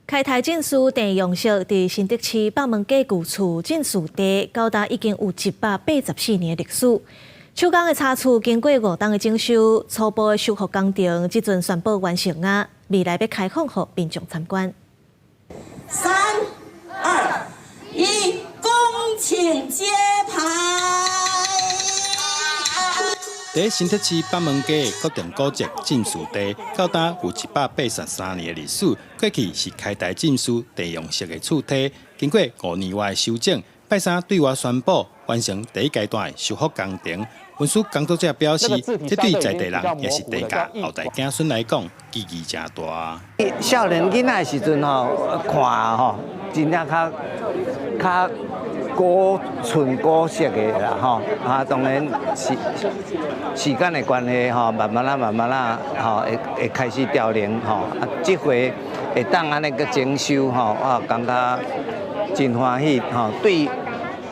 開台進士鄭用錫佇新竹市北門街舊厝進士邸，到今已經有184年的歷史。手工的茶厝經過5冬的整修，初步的修復工程，這陣宣布完成啊！未來欲開放予民眾參觀。三、二、一，恭請揭牌。佇新竹市北門街的國定古蹟進士邸，到今有183年的歷史。過去是開台進士鄭用錫的厝邸，經過5年外的修整，拜三對外宣布完成第一階段的修復工程。文史工作者表示，這對在地人抑是鄭家後代子孫來講，意義誠大。少年囡仔的時陣吼，看吼，真正較較古純古色的啦吼。啊，當然時時間的關係吼，慢慢仔慢慢仔吼，會會開始凋零吼。啊，這回會當按呢閣整修吼，我感覺真歡喜吼。對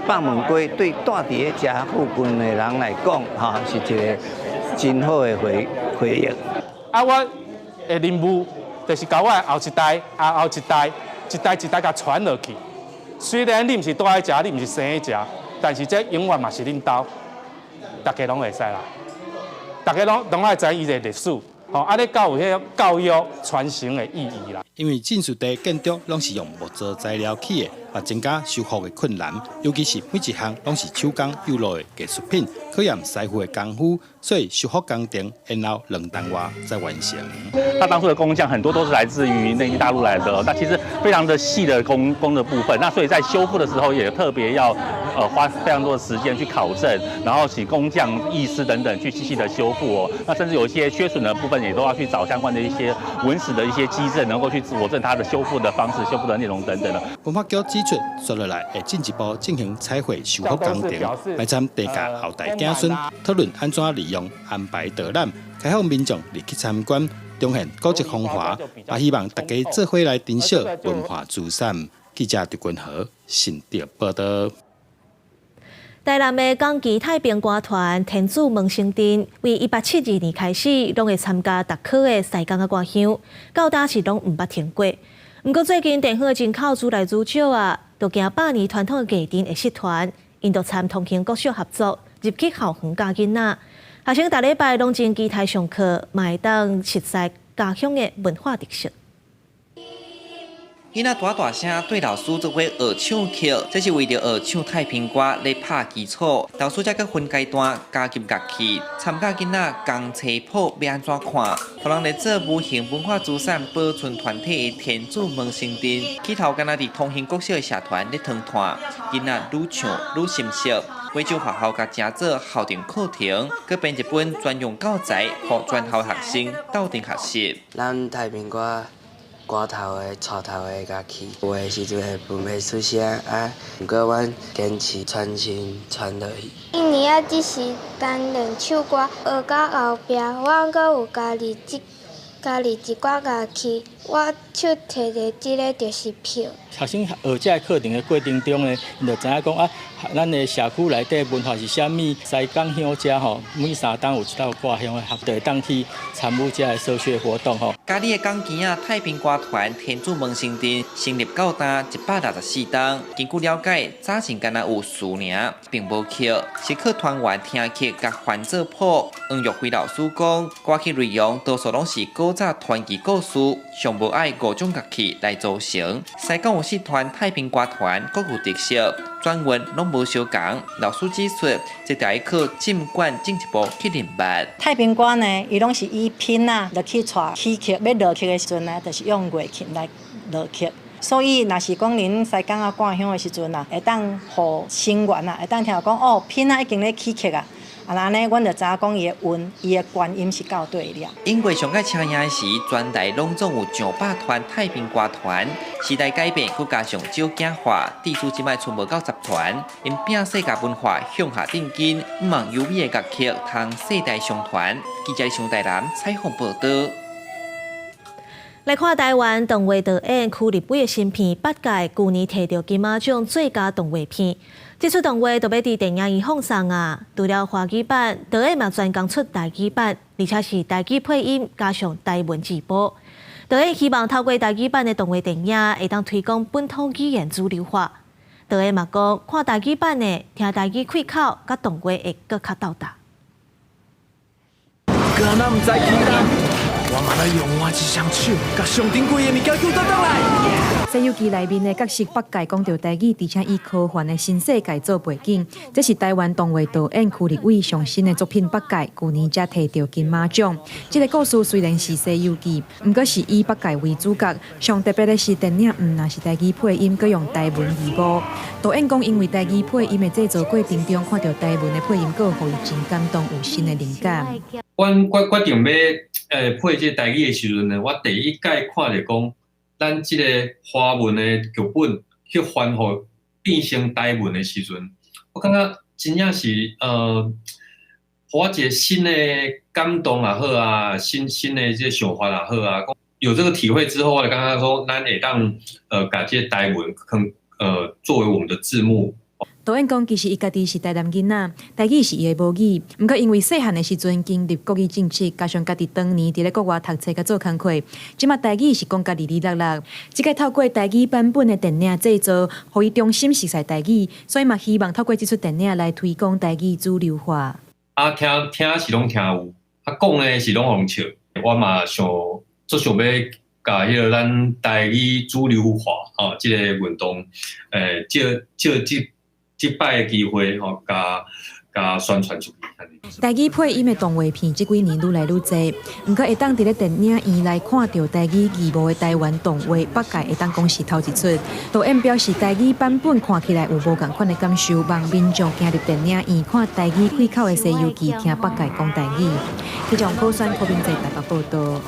北門街對住佇咧遮附近的人來講，吼，是一個真好的回回憶。啊，我的任務就是共我的後一代、啊後一代，一代一代共傳落去。雖然你毋是住佇遮，你毋是生佇遮，但是這永遠嘛是恁兜，大家攏會使啦。大家攏攏愛知伊的歷史，吼，按呢才有彼個教育傳承的意義啦。因為進士邸建築攏是用木造材料起的，嘛增加修復的困難。尤其是每一項攏是手工幼路的藝術品，考驗師傅的功夫，所以修復工程延後2冬外才完成。那當初的工匠很多都是來自於內地大陸來的，那其實非常的細的工工的部分，那所以在修復的時候也特別要花非常多的時間去考證，然後請工匠、藝師等等去細細的修復哦。那甚至有一些缺損的部分，也都要去找相關的一些文史的一些跡證，能夠去佐證它的修復的方式、修復的內容等等的。文化局指出，接落來會進一步進行彩繪修復工程，來參鄭家後代子孫討論按怎利用安排導覽，開放民眾入去參觀，重現古蹟風華，也希望大家做伙來珍惜文化資產。記者陳君豪新竹報道。台南的港旗太平歌團天主門生陣，為1872年開始，攏會參加逐科的獅公仔歌香，到今是攏毋捌停過。毋過最近地方的人口愈來愈少啊，就驚百年傳統的藝陣會失傳，𪜶就參同興國小合作，入去校園教囡仔。學生逐禮拜攏真期待上課，嘛會當熟悉家鄉的文化特色。囡仔大大聲對老師做伙學唱曲，這是為著學唱太平歌咧拍基礎。老師才閣分階段加入樂器，參加囡仔講冊譜欲按怎看？予人咧做無形文化資產保存團體的天主門聖殿，起頭敢若佇通興國小的社團咧傳傳，囡仔愈唱愈心熟。貴州學校共成做校定課程，閣編一本專用教材，予全校學生鬥陣學習。咱太平歌歌頭的、帶頭的樂器，有的時陣會分袂出聲啊。毋過阮堅持傳承傳落去。一年仔只是單練唱歌，學到後壁，我猶閣有家己一寡樂器，我手提著這个就是票。學生學這个課程的過程中呢，𪜶就知影講啊，咱的社區內底文化是啥物，西港鄉遮吼，每3冬有一道掛香的，就會當去參與這个社區活動吼。嘉里的港墘仔太平歌團天主門聖殿成立到今164冬，根據了解，早前敢若有詞爾，並無曲，是靠團員聽曲共翻做譜。黃玉輝老師講，歌曲內容多數攏是古早傳奇故事，上無愛五種樂器來組成。西港有四團太平歌團各有特色，轉韻攏無相仝。老師指出，這得靠浸管進一步去認捌。太平歌呢，伊攏是以拍仔落去帶起曲，欲落曲的時陣呢，就是用月琴來落曲。所以，若是講恁西港仔掛香的時陣啊，會當予成員啊，會當聽講哦，拍仔已經咧起曲啊。啊，按呢，阮就知影講伊的韻、伊的關音是到佗了。音樂上蓋車贏的時，全台攏總有上百團太平歌團。時代改變，閣加上少子化，致使這擺賰無夠10團。𪜶摒世界文化向下紮根，毋望優美的樂曲通世代相傳。記者上台南採訪報導。來看台灣動畫導演邱立偉的新片《八戒》，舊年提著金馬獎最佳動畫片。這齣動畫就欲佇電影院放送啊！除了華語版，導演嘛專工出台語版，而且是台語配音加上台文字幕。導演希望透過台語版的動畫電影，會當推廣本土語言主流化。導演嘛講，看台語版的，聽台語開口，佮動畫會閣較鬥搭。敢若毋知起人，我嘛來用我一雙手，共上珍貴的物件救倒轉來。《西遊記》內面的角色八戒講著台語，而且以科幻的新世界做背景。這是台灣動畫導演邱立偉上新的作品《八戒》，舊年才提著金馬獎。這个故事雖然是《西遊記》，毋過是以八戒為主角。上特別的是電影毋但是台語配音，閣用台文字幕。導演講，因為台語配音的製作過程中，看著台文的配音稿，予伊真感動，有新的靈感。阮決定欲配這個台語的時陣呢，我第一擺看著講，咱這個華文的劇本去翻予變成台文的時陣，我感覺真正是予我一個新的感動也好啊，新的這個想法也好啊。有這個體會之後，我就感覺說，咱會當共這個台文作為我們的字幕。導演講，其實伊家己是台南囡仔，台語是伊的母語。毋過因為細漢的時陣經歷國語政策，加上家己當年佇咧國外讀冊佮做工課，這馬台語是講甲離離落落。這擺透過台語版本的電影製作，予伊重新熟悉台語，所以嘛希望透過這齣電影來推廣台語主流化。啊，聽聽是攏聽有，啊講呢是攏予人笑。我嘛想足想欲共彼个咱台語主流化吼，這個運動，藉這擺的機會吼，共宣傳出去。台語配音的動畫片這幾年愈來愈濟，毋過會當佇咧電影院來看著台語字幕的台灣動畫，八戒會當講是頭一齣。導演表示，台語版本看起來有無仝款的感受，望民眾行入電影院看台語開口的《西遊記》，聽八戒講台語。記者柯選柯明在台北報導。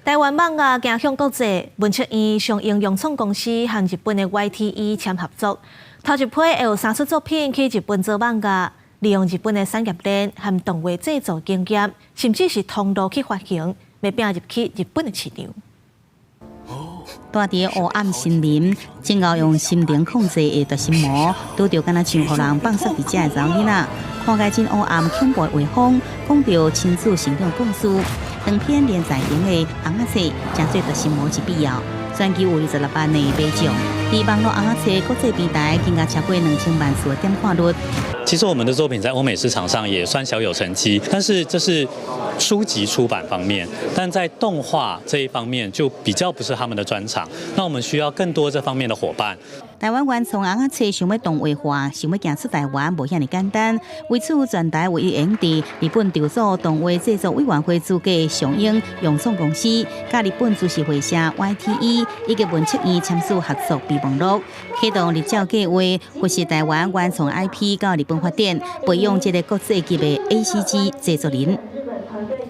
台灣蠓仔行向國際，文策院上映用創公司和日本的 YTE 簽合作，頭一批會有三齣作品去日本做蠓仔，利用日本的產業鏈和動畫製作經驗，甚至是通路去發行，欲拼入去日本的市場。蹛佇黑暗森林，真𠢕用心靈控制的大心魔，拄著敢若像予人放殺佇遮的查某囡仔，看來真烏暗恐怖的畫風，講著親子成長故事。長篇連載型的尪仔冊，誠做著心魔之必要。全球有26萬的買眾，佇網路尪仔冊國際平台增加超過2000萬次的點看率。其實我們的作品在歐美市場上也算小有成績，但是這是書籍出版方面，但在動畫這一方面就比較不是他們的專長。那我們需要更多這方面的夥伴。台灣原創尪仔冊想欲動畫化，想欲行出台灣，無遐爾簡單。為此，全台唯一會佇日本籌組動畫製作委員會資格上映用創公司，佮日本株式會社 YTE 以及文策院簽署合作備忘錄，啟動日照計劃，扶持台灣原創 IP 到日本發展，培養這個國際級的 ACG 製作人。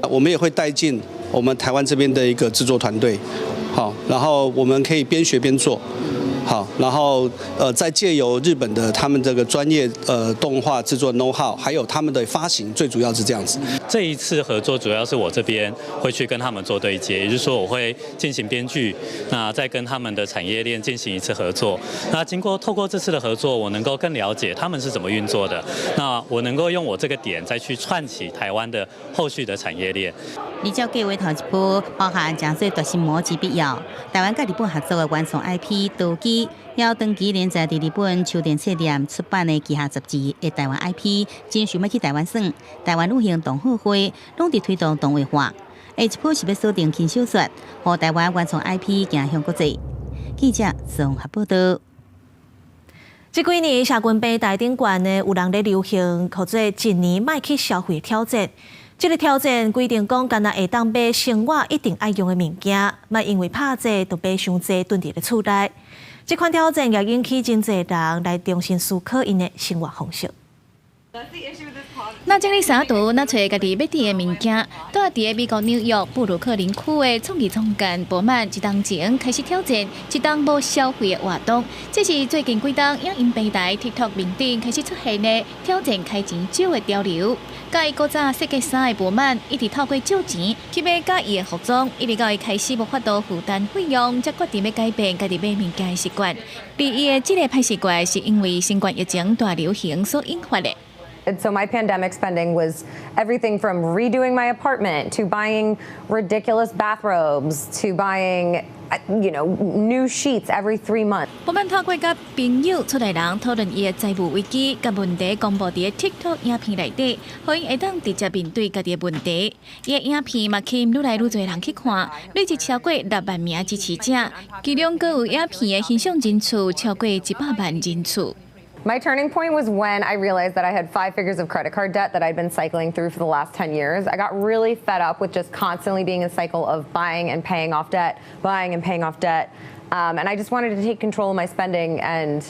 我們也會帶進我們台灣這邊的一個製作團隊，好，然後我們可以邊學邊做。好，然後再借由日本的他們這個專業動畫製作 know how，還有他們的發行，最主要是這樣子。這一次合作主要是我這邊會去跟他們做對接，也就是說我會進行編劇，那再跟他們的產業鏈進行一次合作。那經過透過這次的合作，我能夠更了解他們是怎麼運作的。那我能夠用我這個點再去串起台灣的後續的產業鏈。日照計劃頭一步包含誠做奪心魔之必要，台灣佮日本合作的原創 IP 刀機，要長期連載佇日本秋田冊店出版的旗下雜誌的台灣 IP，真想欲去台灣耍。台灣女性同好會攏佇推動動畫化，下一步是欲鎖定輕小說，予台灣原創 IP 行向國際。記者綜合報道。這幾年社群平台頂懸呢，有人咧流行，號做一年莫去消費挑戰。這个挑戰規定講，干焦會當買生活一定愛用的物件，莫因為拍折就買傷濟，囤佇咧厝內。這款挑戰也引起真濟人來重新思考𪜶的生活方式。若整理衫櫥，若揣家己欲佇的物件，住佇美國紐約布魯克林區的創意總監博曼，一冬前開始挑戰一冬無消費的活動。這是最近幾冬影音平台 TikTok 面頂開始出現的挑戰開錢少的潮流。佮伊古早設計衫的博曼，一直透過借錢去買佮意的服裝，一直到伊開始無法度負擔費用，才決定欲改變家己買物件的習慣。而伊的這个歹習慣，是因為新冠疫情大流行所引發的。 And so my pandemic spending was everything from redoing my apartment to buying ridiculous bathrobes to buying new sheets every 3 months. 博曼透過佮朋友、厝內人討論伊的財務危機，佮問題公布佇 TikTok 影片內底，予𪜶會當直接面對家己的問題。伊的影片嘛吸引愈來愈濟人去看，累計超過6萬名支持者，其中閣有影片的欣賞人次超過100萬人次。 My turning point was when I realized that I had five figures of credit card debt that I'd been cycling through for the last 10 years. I got really fed up with just constantly being in a cycle of buying and paying off debt, buying and paying off debt. And I just wanted to take control of my spending and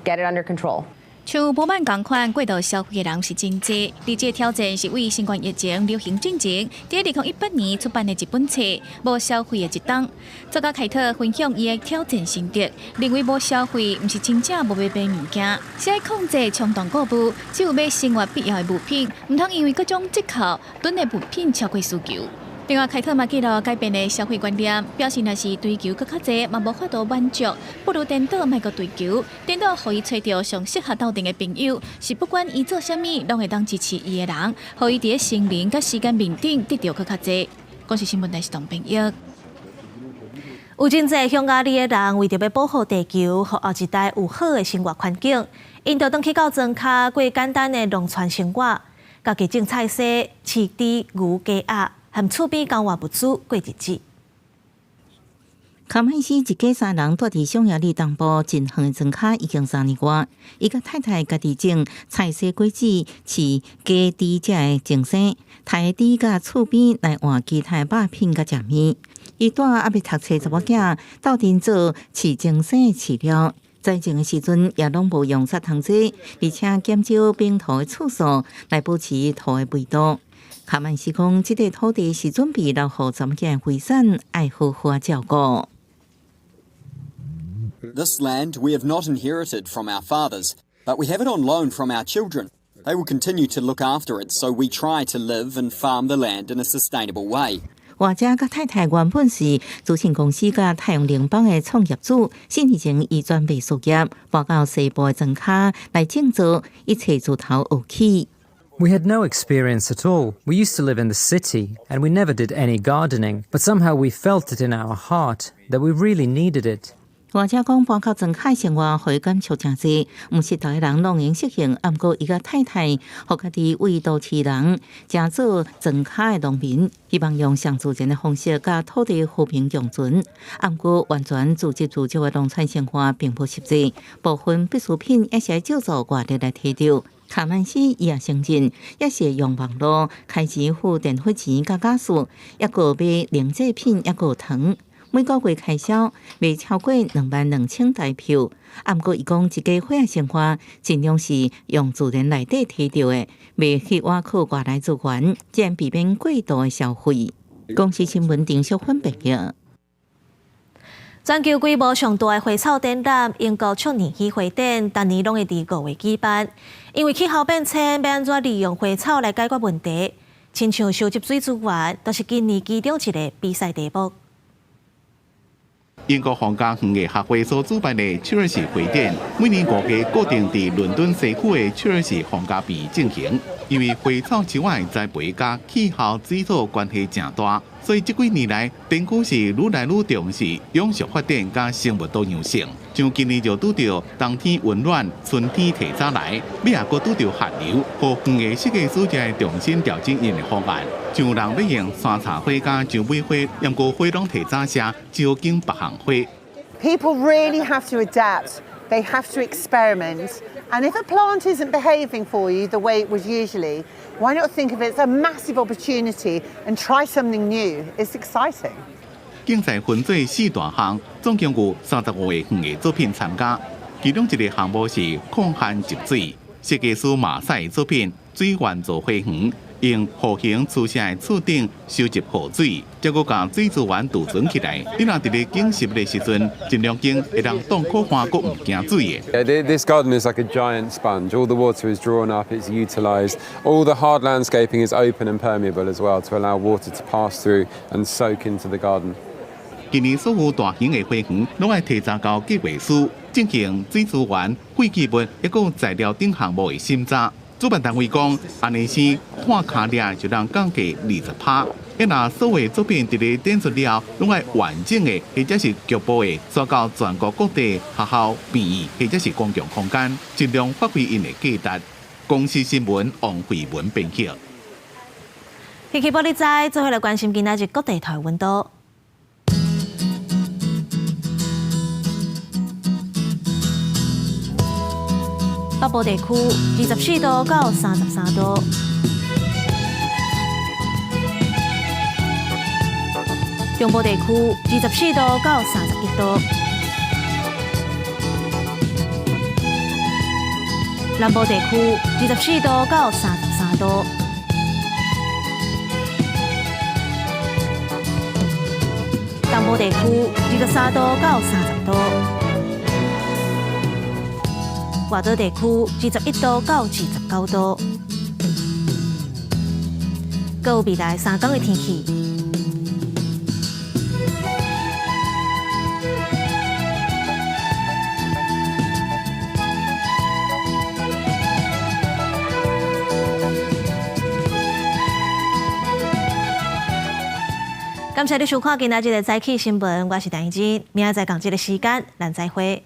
get it under control. 像博曼仝款過度消費的人是真濟，而這个挑戰是為新冠疫情流行進前，佇2018年出版的一本冊《無消費的一冬》。作家凱特分享伊的挑戰心得，認為無消費毋是真正無欲買物件，是愛控制衝動購物，只有買生活必要的物品，毋通因為各種折扣囤的物品超過需求。另外，凱特嘛記錄改變的消費觀念，表示若是追求閣較濟，嘛無法度滿足，不如顛倒莫閣追求，顛倒予伊揣著上適合鬥陣的朋友，是不管伊做啥物，攏會當支持伊的人，予伊佇咧心靈佮時間面頂得著閣較濟。公視新聞台是董朋友。有真濟匈牙利的人為著欲保護地球，予後一代有好的生活環境，𪜶就轉去到莊跤過簡單的農村生活，家己種菜蔬、飼豬、牛、雞、鴨，和厝邊交換物資過日子。卡麥斯一家三人蹛佇匈牙利東部真遠的莊跤已經3年外，伊佮太太家己種菜蔬果子、飼雞豬遮的營生，刣的豬佮厝邊來換其他的肉品佮食物。伊帶猶未讀冊查某囝鬥陣做飼精生的飼料，栽種的時陣也攏無用殺蟲劑，而且減少平塗的次數來保持土的肥度。卡曼斯講，這塊土地是準備留予查某囝的遺產，愛好好照顧。 This land we have not inherited from our fathers, but we have it on loan from our children. They will continue to look after it, so we try to live and farm the land in a sustainable way. 華家佮太太原本是資訊公司佮太陽能板的創業主，4年前伊轉賣事業，搬到西部的莊跤來種作，一切自頭學起。We had no experience at all. We used to live in the city and we never did any gardening, but somehow we felt it in our heart that we really needed it. 或者講搬到莊跤生活，予伊感觸誠濟，毋是逐个人攏會適應。毋過伊佮太太，予家己為都市人，成做莊跤的農民，希望用上自然的方式，佮土地和平共存。毋過完全自給自足的農村生活並無實際，部分必需品也是愛借助外力來提著。卡曼斯伊也承認，也是用網路開錢付電費錢佮家私，抑閣買零製品，抑閣糖。每個月開銷袂超過22,000台票。毋過伊講，一家伙仔生活盡量是用自然內底提著的，袂去倚靠外來資源，這樣避免過度的消費。公視新聞陳淑芬報導。全球規模上大的花草展覽——英國卓爾禧花展，逐年攏會佇5月舉辦。因為氣候變遷，欲按怎利用花草來解決問題？親像收集水資源，都是今年其中一个比賽題目。英國皇家園藝學會所主辦的切爾西花展，每年5月固定佇倫敦西區的切爾西皇家園進行。因為花草樹仔的栽培佮氣候、水土關係誠大，所以這幾年來，展區是愈來愈重視永續發展佮生物多樣性。像今年就拄著冬天溫暖，春天提早來，尾仔閣拄著寒流，予園藝設計師才會重新調整𪜶的方案。像有人欲用山茶花佮薔薇花，毋過花攏提早謝，只好揀別項花。 People really have to adapt. They have to experiment. And if a plant isn't behaving for you the way it would usually, why not think of it as a massive opportunity and try something new? It's exciting. 競賽分做四大項，總共有35個園藝作品參加。其中一个項目是抗旱集水，設計師馬賽的作品《水源造花園》。用弧形粗細的厝頂收集雨水，再閣共水資源儲存起來。你若佇咧澗濕的時陣，盡量揀會當擋苦旱，閣毋驚水的。 Yeah, this garden is like a giant sponge. All the water is drawn up, it's utilised. All the hard landscaping is open and permeable as well to allow water to pass through and soak into the garden. 今年所有大型的花園，攏愛提早交計劃書進行水資源、廢棄物抑閣材料等項目的審查。主辦單位講，按呢是碳跤掠就能降低20%。一若所有作品佇咧展出了，攏愛完整的或者是局部的，徙到全國各地學校、病院或者是公共空間，盡量發揮𪜶的價值。公視新聞王慧文編輯。天氣報你知，做伙來關心今仔日各地台溫度。北部地區24度到33度，中部地區24度到31度，南部地區24度到33度，東部地區23度到30度。外島地區21度到29度，閣有未來三工的天氣。感謝你收看今仔日的早起新聞，我是陳怡之，明仔載仝這个時間，咱再會。